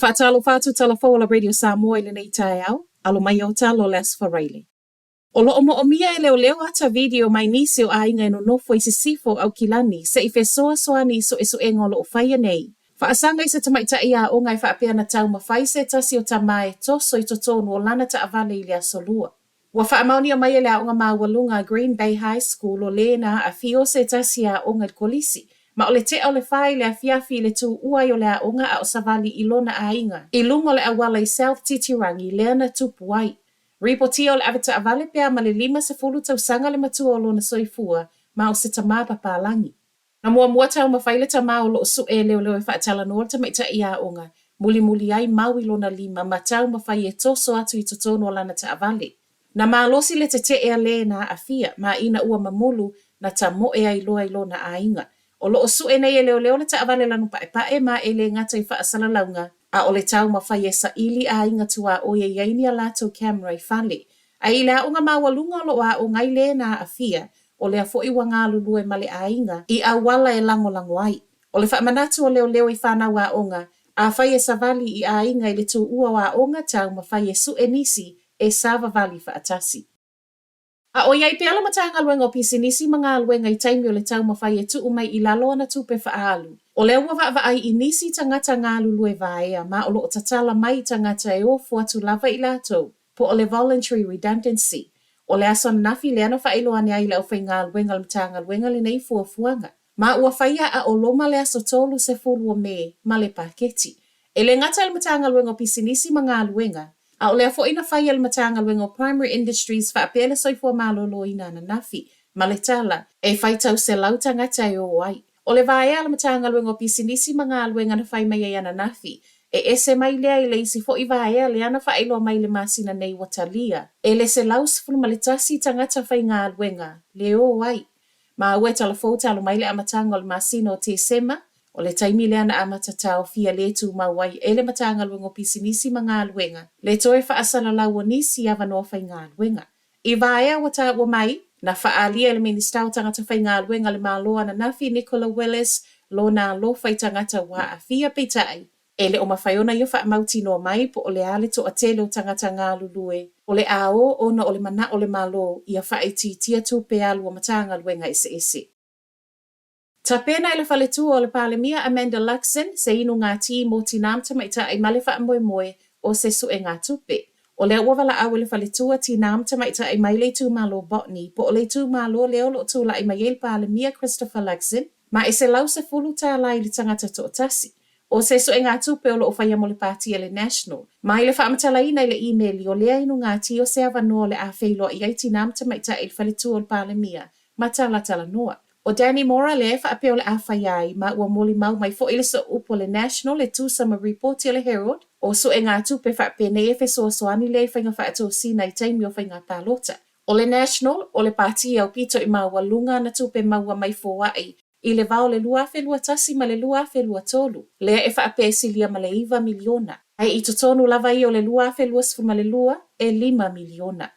Faatalofa atu tala fou o la Radio Samoa i lenei taeao, alo mai o talo o le Aso Faraile. O lo o moomia e leoleo ata video mai nisi o aiga e nonofo i sisifo o Aukilani se i fesoasoani i suesuega o lo o faia nei. Faasaga i se tamaitai aoga e faapea na taumafai se tasi o tamā e toso i totonu o lana taavale i le Aso Lua. Ua faamaonia mai e le aoga maualuga a Green Bay High School o lē na aafia se tasi aoga i le kolisi, ma o le tea o le 4 i le afiafi i le tuua ai o le aoga a o savali i lona aiga i luga o le auala i South Titirangi lea na tupu ai. Ripotia o le avetaavale pe a ma le 50 tausaga le matua o lona soifua ma o se tamā papalagi. Na muamua taumafai le tamā o lo o suʻe e leoleo e faatalanoa le tamaitai aoga, mulimuli ai mau i lona lima ma taumafai e toso atu i totonu o lana taavale. Na malosi le teteʻe a lē na aafia, ma ina ua mamulu, na tamoe ai loa i lona aiga. O lo o suʻe nei e leoleo le taavale lanu paepae ma e le gata i faasalalauga, a o le taumafai e saili aiga tuaoi e i ai ni a latou camera i fale. A i le aoga maualuga o lo o aoga ai lē na aafia, o lea foi ua galulue ma le aiga i auala e lagolago ai. O le faamanatu o leoleo i fanau aoga, afai e savali i aiga i le tuua o aoga taumafai e suʻe nisi e savavali faatasi. A ʻoiai pea le Matagaluega o Pisinisi ma Galuega i taimi o le taumafai e tuu mai i lalo ana tupe faaalu, o lea ua vaavaai i nisi tagata galulue vaea ma o lo o tatala mai i tagata e ofo atu lava i latou, po o le voluntary redundancy. O le aso ananafi lea na faailoa ane ai i le aufaigaluega o le Matagaluega lenei fuafuaga. Ma ua faia a o loma le aso 30 o Me ma le paketi. E le gata i le Matagaluega o Pisinisi ma Galuega, a o lea foi na fai e le Matagaluega o Primary Industries faapea le Soifua Maloloina ananafi, ma le tala, e faitau 100 tagata e o ai. O le vaea a le Matagaluega o Pisinisi ma Galuega na fai mai ai ananafi, e ese mai lea i le isi foi vaea lea na faailoa mai i le masina nei ua talia e le 111 tagata faigaluega le o ai. Ma ua e talafou talo mai le amataga o le masina o Tesema, o le taimi lea na amata taofia le tumau ai e le Matagaluega o Pisinisi ma Galuega le toe faasalalau o nisi avanoa faigaluega. I vaea ua taua mai, na faaalia e le Minisita o Tagata Faigaluega a le Malo ananafi Nicola Willis lona alofa i tagata ua aafia peitai, E le o mafai ona ia faamautinoa mai po o le a le toatele o tagata galulue o le a o ona o le manaʻo o le Malo ia faaitiitia tupe alu a Matagaluega eseese. Tapena e le Faletua o le Palemia Amanda Luxon se inuga tī mo tinā ma tamaitai ma le faamoemoe o se suegatupe. O lea ua valaau e le Faletua tinā ma tamaitai mai le itumalo Botany po o le itumalo lea o lo o tulai mai ai le Palemia Christopher Luxon ma e $110 i le tagata toatasi. O se suegatupe o lo o faia mo le pāti a le National. Ma i le faamatalaina i le imeli, o lea inugati o se avanoa o le a feiloai ai tinā ma tamaitai i le faletua o le Palemia ma talatalanoa. O Danny Mora lea e faapea o le a faia ai, ma ua molimau mai foi le sooupu o le National e tusa ma ripoti a le Herald, o suegatupe faapenei e fesoasoani lea i faiga faatosina i taimi o faiga palota. O le National, o le pāti aupito i maualuga ana tupe maua mai foai i le va o le 2021 ma le 2023, lea e faapea e silia ma le $9 miliona, ae i totonu lava ia o le 2022, e $5 miliona.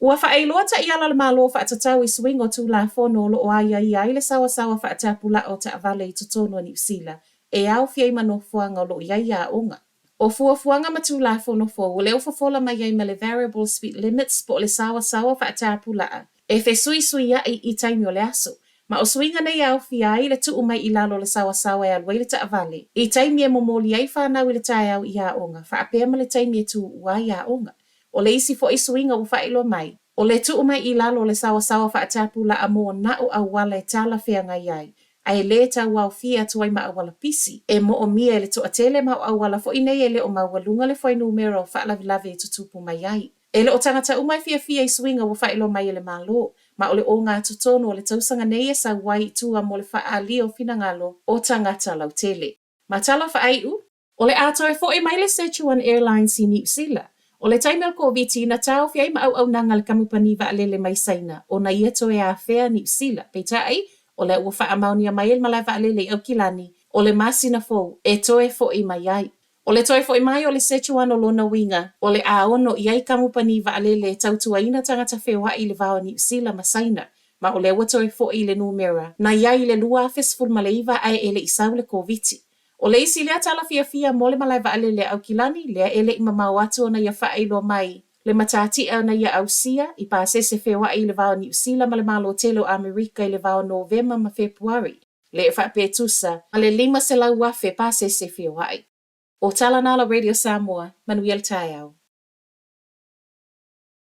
Ua faailoa taiala a le Malo faatatau i suiga o Tulafono o lo o aiaia ai le saoasaoa faatapulaa o taavale i totonu o Niu Sila e aofia ai ma nofoaga o lo o i ai aoga. O fuafuaga ma Tulafono fou o lea ua fofola mai ai ma le Variable Speed Limits po o le saoasaoa faatapulaa e fesuisuiaʻi i taimi o le aso. Ma o suiga nei e aofia ai le tuu mai i lalo o le saoasaoa e alu ai le taavale i taimi e momoli ai fanau i le taeao i aoga faapea ma le taimi e tuua ai aoga. O le isi foi suiga ua faailoa mai, o le tuu mai i lalo o le saoasaoa faatapulaa mo na o auala e talafeagai ai, a e lē tauaofia atu ai ma auala pisi e moomia e le toatele ma o auala foi nei e le o maualuga le fuainumera o faalavelave e tutupu mai ai. E le o tagata uma e fiafia i suiga ua faailoa mai e le Malo, ma o le ogatotonu o le tausaga nei e sau ai i tua mo le faaalia o finagalo o tagata lautele. Ma tala faaiu, O le a toe foʻi mai le Sichuan Airlines i Niu Sila. O le taimi o le Koviti, na taofi ai ma auaunaga a le kamupani vaalele mai Saina ona ia toe afea Niu Sila. Peitai, o lea ua faamaonia mai e le malae vaalele i Aukilani, o le masina fou e toe foʻi mai ai. O le toe foʻi mai o le Sichuan o lona uiga, o le a ono i ai kamupani vaalele e tautuaina tagata feoaʻi i le va o Niu Sila ma Saina, ma o lea ua toe foʻi i le numera na i ai i le 2019 ae e le i sau le Koviti. O le isi lea tala fiafia mo le malae vaalele a Aukilani, lea e le i mamao atu ona ia faailoa mai le matatia na ia ausia i pasese feoai i le va o Niu Sila ma le Malo Tele o Amerika i le va o Novema ma Fepuari, lea e faapea e tusa ma le 500,000 pasese feoai. O tala na a la Radio Samoa, manuia le taeao.